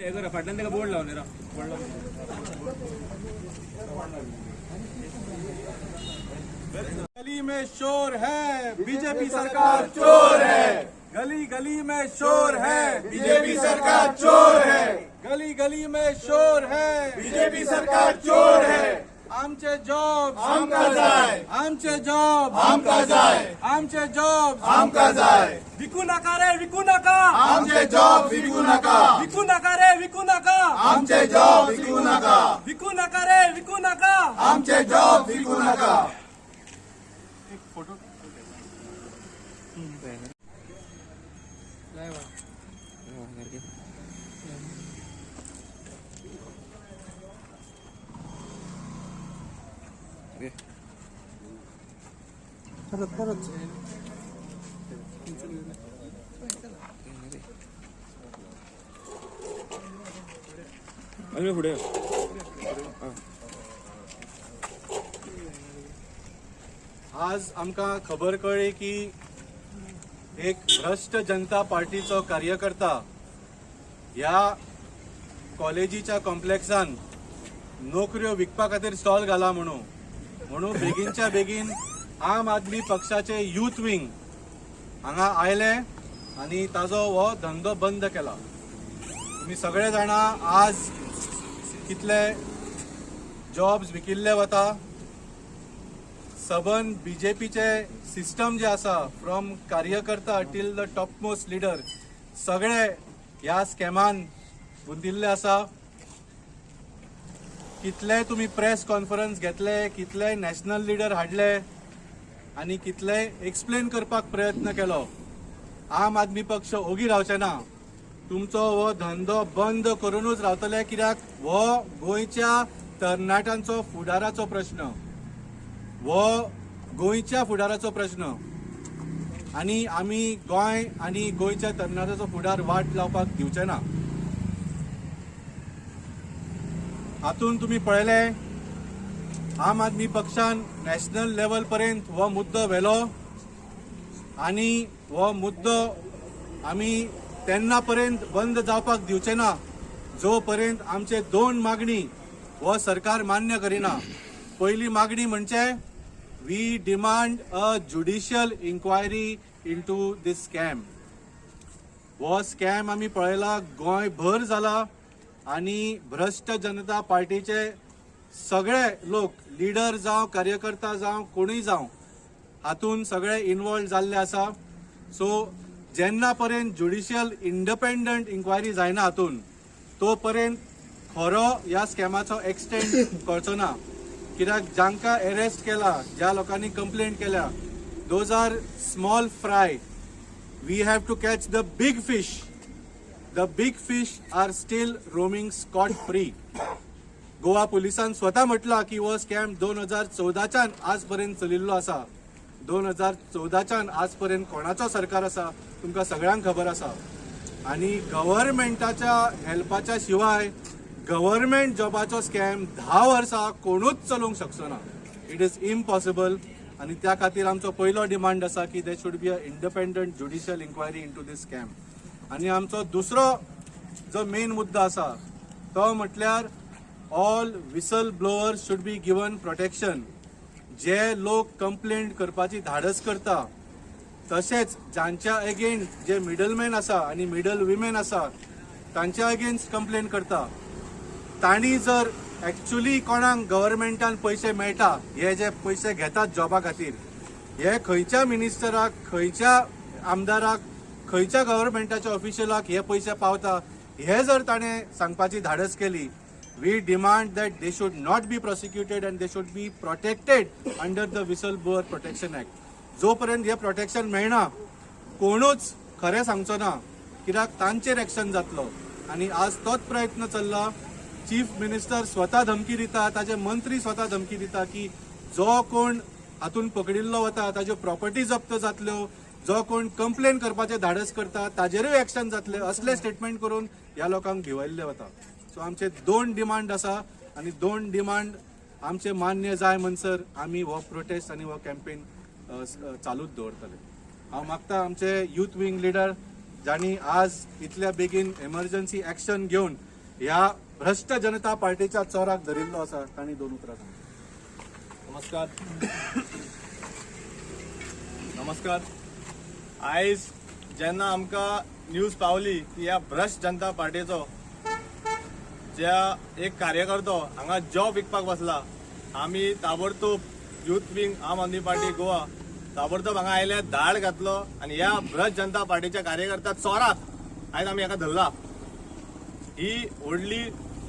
फाटल्यान ताका बोर्ड लावन गली में शोर है, बीजेपी सरकार चोर है। गली गली में शोर है, बीजेपी सरकार चोर है। गली गली में शोर है, बीजेपी सरकार चोर है। आमचे जॉब आमकां जाय, आमचे जॉब आमकां जाय, आमचे जॉब आमकां जाय। विकू नका रे, विकू नका, आमचे जॉब विकू नका, विकू नका रे, विकू नका, आमचे जॉब विकू नका, विकू नका रे, विकू नका, आमचे जॉब विकू नका। एक फोटो परत परत अजून फुडें आज आमकां खबर कळ्ळी की एक भ्रश्ट जनता पार्टीचो कार्यकर्ता ह्या कॉलेजीच्या कॉम्प्लेक्सान नोकऱ्यो विकपा खातीर स्टॉल घाला म्हणून म्हणून बेगीनच्या बेगीन आम आदमी पक्षाचे यूथ विंग हांगा आयले आनी ताजो हो धंदो बंद केला। तुमी सगळे जाणा आज कितले जॉब्स विकिल्ले वता। सबन बीजेपीचे सिस्टम जे आसा फ्रॉम कार्यकर्ता till the top most leader सगळे ह्या स्कॅमान गुंतिल्ले आसा। कितले तुमी प्रेस कॉन्फरन्स घेतले, कितले नॅशनल लिडर हाडले आनी कितले एक्सप्लेन करपाक प्रयत्न केलो, आम आदमी पक्ष ओगी रावचे ना। तुमचो हो धंदो बंद करूनच रावतले, कित्याक हो गोंयच्या तरणाट्यांचो फुडाराचो प्रश्न, हो गोंयच्या फुडाराचो प्रश्न आनी आमी गोंय आनी गोंयच्या तरणाट्याचो फुडार वाट लावपाक दिवचे ना। हातून तुमी पळयले आम आदमी पक्षान नॅशनल लेवल पर्यंत हो मुद्दो व्हेलो आनी हो मुद्दो आमी तेन्ना पर्यंत बंद जावपाक दिवचे ना जो पर्यंत आमचे दोन मागणी हो सरकार मान्य करिना। पयली मागणी म्हणजे we demand a judicial inquiry into this scam. हो स्कॅम आमी पळयला गोंयभर जाला आनी भ्रश्ट जनता पार्टीचे सगळे लोक लिडर जावं कार्यकर्ता जावं कोणूय जावं हातून सगळे इन्वॉल्व जाल्ले आसा। सो जेन्ना पर्यंत ज्युडिशियल इंडिपेंडंट इन्क्वायरी जायना हातून तो पर्यंत खरो ह्या स्कॅमाचो एक्सटेंट कळचो ना, कित्याक जांकां अरेस्ट केला, ज्या लोकांनी कंप्लेंट केल्या, those are small fry. We have to catch the big fish. The big fish are still roaming scot free. Goa पुलिसान स्वता म्हटला की हो स्कॅम 2014च्यान आजपर्यंत चलिल्लो आसा। 2014च्यान आजपर्यंत कोणाचो सरकार आसा तुमकां सगळ्यांक खबर आसा। आनी गव्हर्मेंटाच्या हेल्पाच्या शिवाय गव्हर्मेंट जॉबाचो स्कॅम 10 वर्सां कोणूच चलोवंक शकचो ना। It is impossible. आनी त्या खातीर आमचो पयलो डिमांड आसा की there should be a independent judicial inquiry into this scam. आनी आमचो दुसरो जो मेन मुद्दो आसा तो म्हटल्यार all whistle blowers should be given protection. जे लोक कंप्लेंट करपाची धाडस करता तशेंच जांच्या अगेन्स्ट जे मिडलमॅन आसा आनी मिडल विमेन आसा तांच्या अगेन्स्ट कंप्लेंट करता, तांणी जर एक्चुली कोणाक गव्हर्मेंटान पयशे मेळटा, हे जे पयशे घेतात जॉबा खातीर, हे खंयच्या मिनिस्टराक, खंयच्या आमदाराक, खंयच्या गव्हर्मेंटाच्या ऑफिशियलाक हे पयशे पावता हे जर ताणें सांगपाची धाडस केली, we demand that they should not be prosecuted and they should be protected under the whistle blower protection act. जो पर्यंत हे प्रोटेक्शन मेळना कोणूच खरें सांगचो ना, कित्याक तांचेर एक्शन जातलो। आनी आज तोच प्रयत्न चल्ला। चीफ मिनिस्टर स्वता धमकी दिता, ताजे मंत्री स्वता धमकी दिता की जो कोण हातून पकडिल्लो वता ताज्यो प्रॉपर्टी जप्त जातल्यो, जो कोण कंप्लेन करपाचें धाडस करता ताजेरूय एक्शन जातले, असले स्टेटमेंट करून ह्या लोकांक भिवयल्ले वता। सो आमचे दोन डिमांड आसा आनी दोन डिमांड आमचे मान्य जाय म्हणसर आमी हो प्रोटेस्ट आनी हो कॅम्पेन चालूच दवरतले। हांव मागता आमचे यूथ विंग लिडर जांणी आज इतल्या बेगीन एमर्जन्सी एक्शन घेवन ह्या भ्रश्ट जनता पार्टीच्या चोराक धरिल्लो आसा. तांणी दोन उतरां सांगली. नमस्कार. नमस्कार. आयज जेन्ना आमकां न्यूज पावली की ह्या भ्रश्ट जनता पार्टीचो ज्या एक कार्यकर्तो हांगा जॉब विकपाक बसला, आमी ताबडतोब youth wing Aam Aadmi party Goa ताबडतोब हांगा आयले, धाड घातलो आनी ह्या भ्रश्ट जनता पार्टीच्या कार्यकर्त्या चोराक आयज आमी हाका धरला. ही व्हडली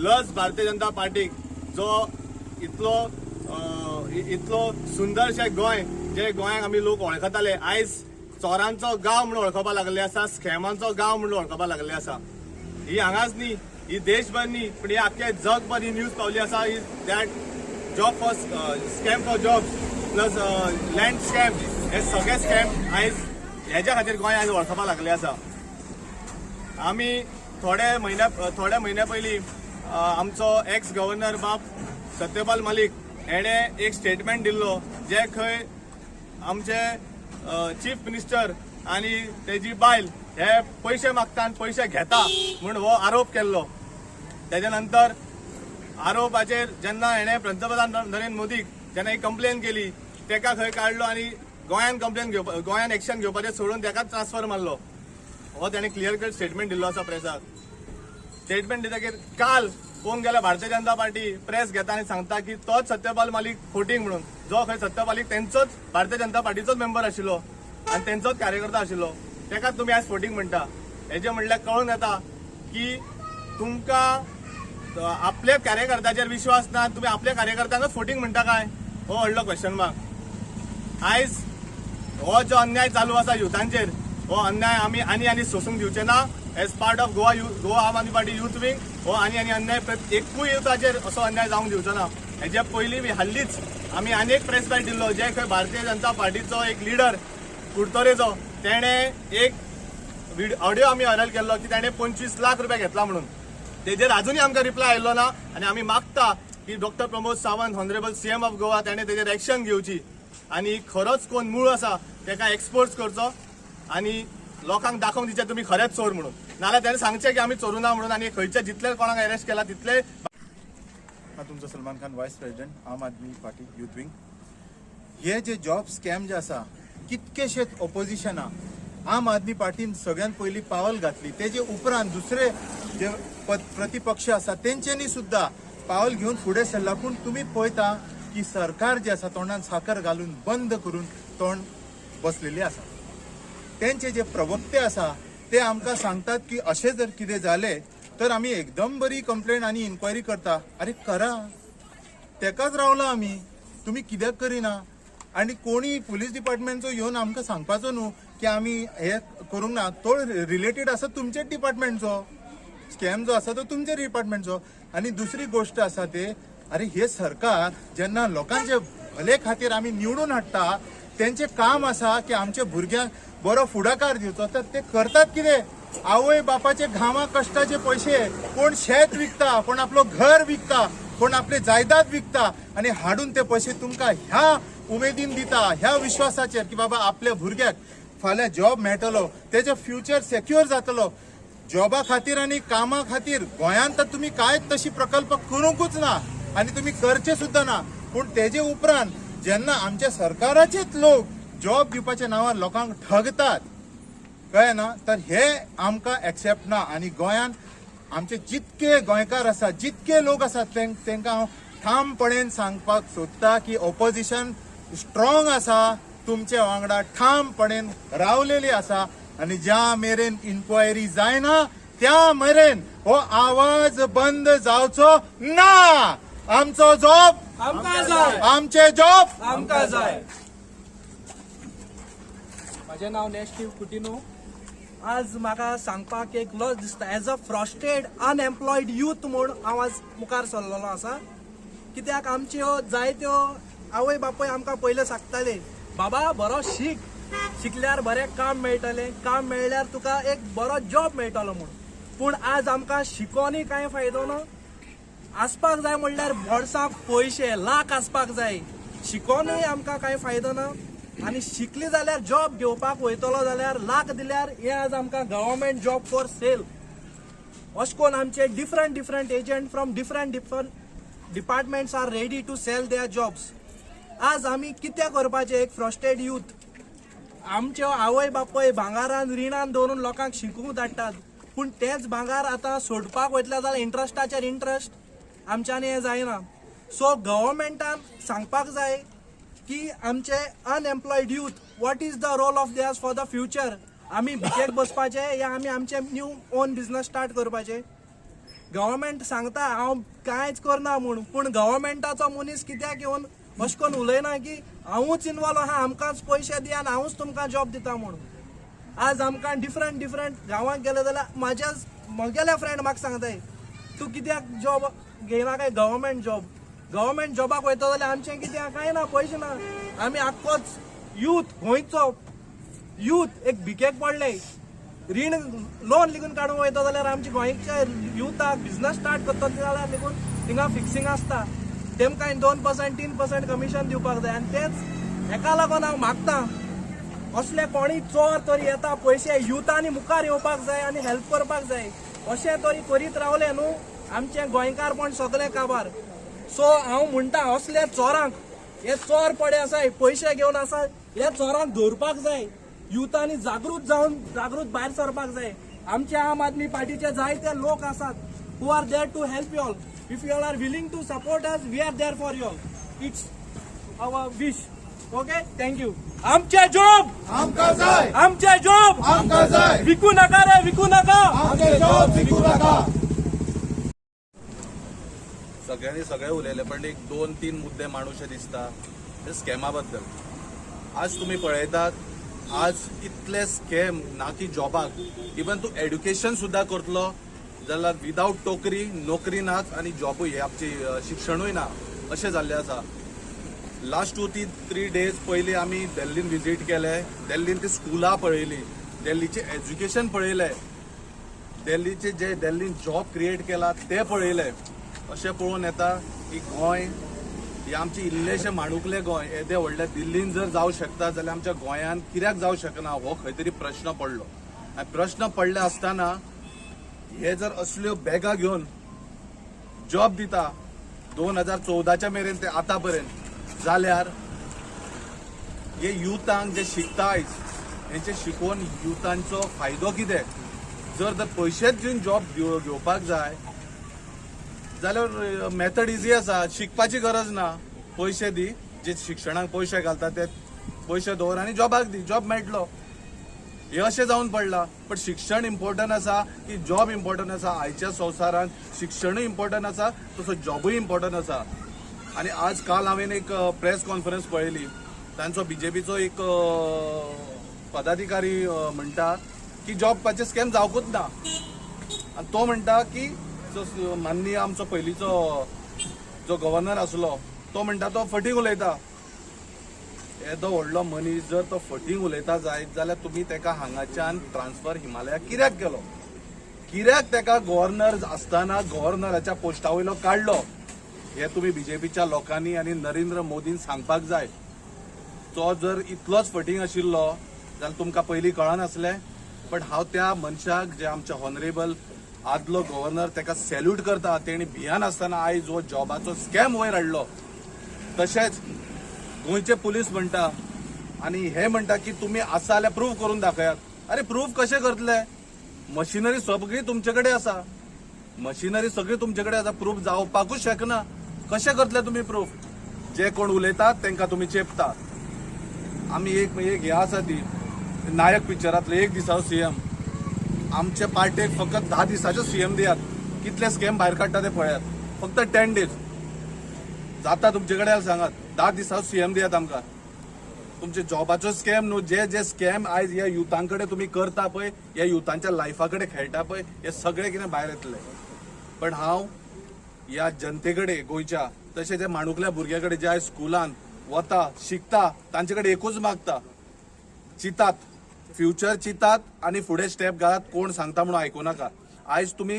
लज भारतीय जनता पार्टीक, जो इतलो इतलो सुंदरशें गोंय, जे गोंयाक आमी लोक वळखताले, आयज चोरांचो गांव म्हणून वळखपाक लागले आसा, स्कॅमांचो गांव म्हणून वळखपाक लागले आसा. ही हांगाच न्ही, ही देशभर न्ही, पूण ही आख्खे जगभर ही न्यूज पावली आसा. ही that job for scam for jobs plus land scam, हे सगळे स्कॅम आयज हेज्या खातीर गोंय आयज वळखपाक लागले आसा. आमी थोडे म्हयन्या पयलीं आमचो एक्स गव्हर्नर बाब सत्यपाल मलिक हेणे एक स्टेटमेंट दिल्लो, जे खंय आमचे चीफ मिनिस्टर आनी तेजी बायल हे पयशे मागता आनी पयशे घेता म्हूण हो आरोप केल्लो. तेज्या नंतर आरोपाचेर जेन्ना हेणे पंतप्रधान नरेंद्र मोदीक जेन्ना एक कंप्लेन केली, तेका खंय काडलो आनी गोंयान कंप्लेन घेवपा, गोंयान एक्शन घेवपाचें सोडून तेकाच ट्रान्सफर मारलो. हो तेणे क्लियर कट स्टेटमेंट दिल्लो आसा प्रेसाक. स्टेटमेंट दितकीर काल पळोवंक गेल्यार भारतीय जनता पार्टी प्रेस घेता आनी सांगता की तोच सत्यपाल मलिक फोटींग म्हणून, जो खंय सत्यपाल मलिक तेंचोच भारतीय जनता पार्टीचोच मेंबर आशिल्लो आनी तेंचोच कार्यकर्ता आशिल्लो, तेकाच तुमी आयज फोटींग म्हणटा. हेजें म्हणल्यार कळून येता की तुमकां आपल्या कार्यकर्त्याचेर विश्वास ना, तुमी आपल्या कार्यकर्त्यांकच फोटींग म्हणटा काय, हो व्हडलो क्वेश्चन मार्क. आयज हो जो अन्याय चालू आसा युथांचेर, हो अन्याय आमी आनी आनी सोसूंक दिवचे ना. As part of Goa Aam Aadmi party youth wing हो आनी आनी अन्याय एकूय युथाचेर असो अन्याय जावंक दिवचो ना. हेजे पयलीं हाल्लीच आमी आनी एक प्रेस बायट दिल्लो, जे खंय भारतीय जनता पार्टीचो एक लिडर कुडतरेचो, तेणे एक ऑडियो आमी व्हायरल केल्लो की तेणे 25 लाख रुपया घेतला म्हणून. तेजेर अजुनूय आमकां रिप्लाय आयिल्लो ना आनी आमी मागता की doctor Pramod Sawant honourable CM of Goa तेणे तेजेर एक्शन घेवची आनी खरोच कोण मूळ आसा तेका एक्सपोज करचो आनी लोकांक दाखोवन दिचें तुमी खरेंच चोर म्हणून. नाल्यार तेणें सांगचें की आमी चोरूं ना म्हणून आनी खंयच्या जितले कोणाक अरेस्ट केला तितले. हांव तुमचो Salman Khan, vice president Aam Aadmi party youth wing. हे जे जॉब स्कॅम जे आसा, कितकेशेच ओपोजिशना आम आदमी पार्टीन सगळ्यात पयलीं पावल घातली, तेजे उपरांत दुसरे जे प्रतिपक्ष आसा तेंच्यांनी सुद्दां पावल घेवन फुडें सरला. पूण तुमी पळयता की सरकार जे आसा तोंडान साकर घालून बंद करून तोंड बसलेली आसा. तेंचे जे प्रवक्ते आसा ते आमकां सांगतात की अशें जर कितें जालें तर आमी एकदम बरी कंप्लेन आनी इन्क्वायरी करता. अरे करा, तेकाच रावला आमी, तुमी कित्याक करिना? आनी कोणी पुलीस डिपार्टमेंटचो येवन आमकां सांगपाचो न्हू की आमी हे करूंक ना, तो रिलेटेड आसा तुमच्याच डिपार्टमेंटचो, स्कॅम जो आसा तो तुमच्या डिपार्टमेंटचो. आनी दुसरी गोश्ट आसा ते, अरे हे सरकार जेन्ना लोकांचे भले खातीर आमी निवडून हाडटा, तेंचें काम आसा की आमच्या भुरग्यांक बरो फुडाकार दिवचो, तर ते करतात कितें? आवय बापाचे घामा कश्टाचे पयशे कोण शेत विकता, कोण आपलो घर विकता, कोण आपले जायदाद विकता आनी हाडून ते पयशे तुमकां ह्या उमेदीन दिता, ह्या विश्वासाचेर की बाबा आपल्या भुरग्याक फाल्यां जॉब मेळटलो, तेजो फ्युचर सेक्युअर जातलो. जॉबा खातीर आनी कामा खातीर गोंयांत तर तुमी कांय तशी प्रकल्प करूंकूच ना आनी तुमी करचे सुद्दां ना. पूण तेजे उपरांत जेन्ना आमच्या सरकाराचेच लोक जॉब दिवपाच्या नांवार लोकांक ठगतात, कळ्ळें ना, तर हे आमकां एक्सेप्ट ना. आनी गोंयांत आमचे जितके गोंयकार आसात, जितके लोक आसात, तेंकां हांव ठामपणेन सांगपाक सोदता की ओपोजिशन स्ट्रॉंग आसा, तुमचे वांगडा ठामपणेन रावलेली आसा आनी ज्या मेरेन इन्क्वायरी जायना त्या मेरेन हो आवाज बंद जावचो ना. आमचो जॉब आमकां जाय, आमचे जॉब आमकां जाय. म्हजें नांव नेस्टीव कुटिनो. आज म्हाका सांगपाक एक लज दिसता, as a frustrated unemployed youth म्हूण हांव आज मुखार सरलेलो आसा. कित्याक आमच्यो जायत्यो आवय बापूय आमकां पयलें सांगताले, बाबा बरो शीक, शिकल्यार बरें काम मेळटलें, काम मेळ्ळ्यार तुका एक बरो जॉब मेळटलो म्हूण. पूण आज आमकां शिकोनूय कांय फायदो ना. आसपाक जाय म्हणल्यार बोर्साक पयशे लाख आसपाक जाय, शिकोनूय आमकां कांय फायदो ना. आनी शिकली जाल्यार जॉब घेवपाक वयतलो जाल्यार लाख दिल्यार हे आज आमकां गव्हर्मेंट जॉब फॉर सेल. अशें करून आमचे different different agent from different different departments are ready to sell their jobs. आज आमी कितें करपाचें? एक फ्रस्ट्रेड यूथ, आमचे आवय बापूय भांगारान रिणान दवरून लोकांक शिकूंक धाडटात, पूण तेच भांगार आतां सोडपाक वयतले जाल्यार इंट्रस्टाचेर इंट्रस्ट, आमच्यांनी हें जायना. सो गव्हर्मेंटान सांगपाक जाय की आमचे unemployed youth, what is the role of theirs for the future? आमी भिकेक बसपाचे या आमी आमचे न्यू ओन बिजनस स्टार्ट करपाचे? गव्हर्मेंट सांगता हांव कांयच करना म्हूण, पूण गव्हर्मेंटाचो मनीस कित्याक येवन अशें करून उलयना की हांवूच इनवॉल्व आहा, आमकांच पयशे दी आनी हांवूच तुमकां जॉब दिता म्हूण? आज आमकां डिफरंट डिफरंट गांवांत गेले जाल्यार म्हाज्या म्हगेले फ्रेंड म्हाका सांगताय, तूं कित्याक जॉब घेयना काय गव्हर्मेंट जॉब? गव्हर्मेंट जॉबाक वयता जाल्यार आमचें कितें कांय ना, पयशे ना. आमी आख्खोच यूथ, गोंयचो यूथ एक भिकेक पडले. रीण लोन लेगून काडूंक वयता जाल्यार आमच्या गोंयच्या युथाक बिजनस स्टार्ट करता जाल्यार लेगून थिंगा फिक्सिंग आसता, तेमकां 2% 3% कमिशन दिवपाक जाय. आनी तेच हेका लागून हांव मागता, असले कोणी चोर तरी येता पयशे युथांनी मुखार येवपाक जाय आनी हेल्प करपाक जाय. अशें तरी करीत रावले न्हू आमचें गोंयकारपण सगळें काबार. सो हांव म्हणटा, असले चोरांक, हे चोर पडे आसाय, पयशे घेवन आसा, हे चोरांक धरपाक जाय. युथांनी जागृत जावन जागृत भायर सरपाक जाय. आमचे आम आदमी पार्टीचे जायते लोक आसात who are there to help you all. If you all are willing to support us, we are there for you all. It's our wish. Okay, thank you. आमचे जॉब आमकां जाय, आमचे जॉब आमकां जाय, विकू नका रे, विकू नका, आमचे जॉब विकू नका. सगळ्यांनी सगळे उलयले, पण एक दोन तीन मुद्दे मांडूशे दिसता ते स्कॅमा बद्दल. आज तुमी पळयतात, आज इतले स्कॅम ना की जॉबाक, इवन तूं एड्युकेशन सुद्दां करतलो जाल्यार विदावट टोकरी नोकरी नाच आनी जॉबूय हे आमची शिक्षणूय ना अशें जाल्लें आसा. लास्ट 2 3 डेज पयलीं आमी दिल्लीन विजीट केले, दिल्लीन ती स्कुलां पळयली, दिल्लीचें एज्युकेशन पळयलें, दिल्लीचे जे दिल्लीन जॉब क्रिएट केला ते पळयले. अशें पळोवन येता की गोंय हे आमचे इल्लेशे माणुकले गोंय येदे व्हडल्या दिल्लीन जर जावं शकता जाल्यार आमच्या गोंयान कित्याक जावं शकना, हो खंय तरी प्रश्न पडलो. आनी प्रश्न पडले आसतना हे जर असल्यो बॅगां घेवन जॉब दिता 2014 मेरेन ते आतां पर्यंत, जाल्यार हे युथांक जे शिकता आयज हेंचे शिकोवन युथांचो फायदो कितें? जर तर पयशेच दिवन जॉब घेवपाक जाय जाल्यार मेथड इजी आसा, शिकपाची गरज ना. पयशे दी, जे शिक्षणाक पयशे घालता ते पयशे दवर आनी जॉबाक दी, जॉब मेळटलो. हे अशें जावन पडलां. पण शिक्षण इम्पॉर्टंट आसा की जॉब इम्पॉर्टंट आसा? आयच्या संवसारांत शिक्षणूय इम्पॉर्टंट आसा, तसो जॉबूय इम्पॉर्टंट आसा. आनी आज काल हांवें एक प्रेस कॉन्फरन्स पळयली, तांचो बीजेपीचो एक पदाधिकारी म्हणटा की जॉबाचे स्कॅम जावकूच ना. आनी तो म्हणटा की जो माननीय आमचो पयलींचो जो गव्हर्नर आसलो तो म्हणटा तो फटींग उलयता. येदो व्हडलो मनीस जर तो फटींग उलयता जायत जाल्यार तुमी तेका हांगाच्यान ट्रान्सफर हिमालया कित्याक केलो? कित्याक तेका गव्हर्नर आसतना गव्हर्नराच्या पोस्टा वयलो काडलो? हे तुमी बीजेपीच्या लोकांनी आनी नरेंद्र मोदीन सांगपाक जाय. तो जर इतलोच फटींग आशिल्लो जाल्यार तुमकां पयलीं कळनासलें? बट हांव त्या मनशाक जे आमचे ऑनरेबल आदलो गव्हर्नर तेका सॅल्यूट करता, तेणी भियान आसतना आयज हो जॉबाचो स्कॅम वयर हाडलो. तशेंच गोंयचे पुलीस म्हणटा आनी हे म्हणटा की तुमी आसा जाल्यार प्रूफ करून दाखयात. अरे प्रूफ कशें करतले? मशिनरी सगळी तुमचे कडेन आसा, मशिनरी सगळी तुमचे कडेन आसा, प्रूफ जावपाकूच शकना. कशें करतले तुमी प्रूफ? जे कोण उलयतात तांकां तुमी चेपता. आमी एक हे आसा ती नायक पिक्चरांतलो एक दिसाचो सीएम, आमचे पार्टेक फकत 10 दिसाचो सीएम दियात, कितले स्कॅम भायर काडटा ते पळयात. फक्त 10 डेज जाता तुमचे कडेन सांगात, 10 दिसाचो सीएम दियात आमकां. तुमचे जॉबाचो स्कॅम न्हू, जे जे स्कॅम आयज ह्या युथां कडेन तुमी करता पळय, ह्या युथांच्या लायफा कडेन खेळटा पळय, हे सगळे कितें भायर येतले. पण हांव ह्या जनते कडेन गोंयच्या तशें जे माणुकल्या भुरग्या कडेन जे आयज स्कुलान वता शिकता तांचे कडेन एकूच मागता, चितात फ्युचर चितात आनी फुडें स्टेप घालात. कोण सांगता म्हणून आयकूं नाका. आयज तुमी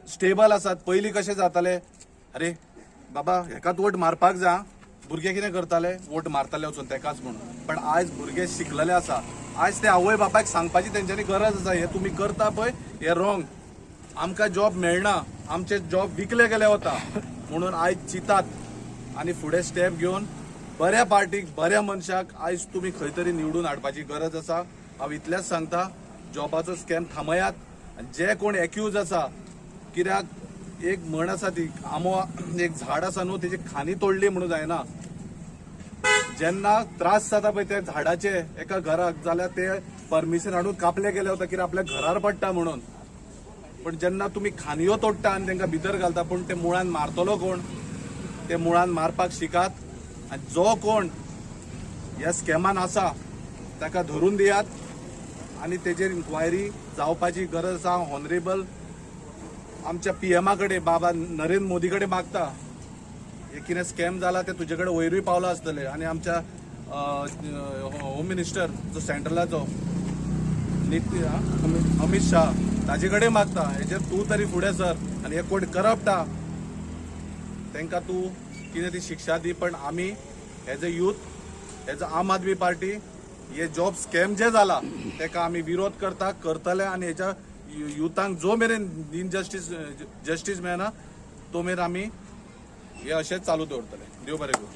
स्टेबल आसात. पयलीं कशें जातालें, अरे बाबा हेकाच वोट मारपाक जा, भुरगे कितें करताले, वोट मारताले वचून तेकाच म्हणून. पण आयज भुरगे शिकलेले आसा, आयज ते आवय बापायक सांगपाची तेंच्यांनी गरज आसा, हे तुमी करता पळय हे रॉंग. आमकां जॉब मेळना, आमचे जॉब विकले गेले वता म्हणून आयज चिंतात आनी फुडें स्टेप घेवन बऱ्या पार्टीक, बऱ्या मनशाक आयज तुमी खंय तरी निवडून हाडपाची गरज आसा. हांव इतलेंच सांगता, जॉबाचो स्कॅम थांबयात आनी जे कोण एक्यूज आसा, कित्याक एक म्हण आसा ती आंबो एक झाड आसा न्हू, तेजी खांदी तोडली म्हणून जायना. जेन्ना त्रास जाता पळय त्या झाडाचे एका घराक, जाल्यार ते परमिशन हाडून कापले गेले वता कित्याक आपल्या घरार पडटा म्हणून. पण जेन्ना तुमी खांदयो तोडटा आनी तांकां भितर घालता, पूण ते मुळान मारतलो कोण? ते मुळान मारपाक शिकात आनी जो कोण ह्या स्कॅमान आसा ताका धरून दियात आनी तेजेर इन्क्वायरी जावपाची गरज आसा. ऑनरेबल आमच्या पीएमा कडेन, बाबा नरेंद्र मोदी कडेन मागता, हे कितें स्कॅम जाला ते तुजे कडेन वयरूय पावला आसतले. आनी आमच्या होम मिनिस्टर जो सेंट्रलाचो नितीन अमित शाह ताजे कडेन मागता, हेजेर तूं तरी फुडें सर आनी हे कोण करप्ट आहा तांकां तूं कितें ती शिक्षा दी. पण आमी as a youth, as a Aam Aadmi party, हे जॉब स्कॅम जे जाला ताका आमी विरोध करता, करतले. आनी हेच्या युथांक जो मेरेन इनजस्टीस जस्टीस मेळना तो मेरेन आमी हे अशेंच चालू दवरतले. देव बरें करूं.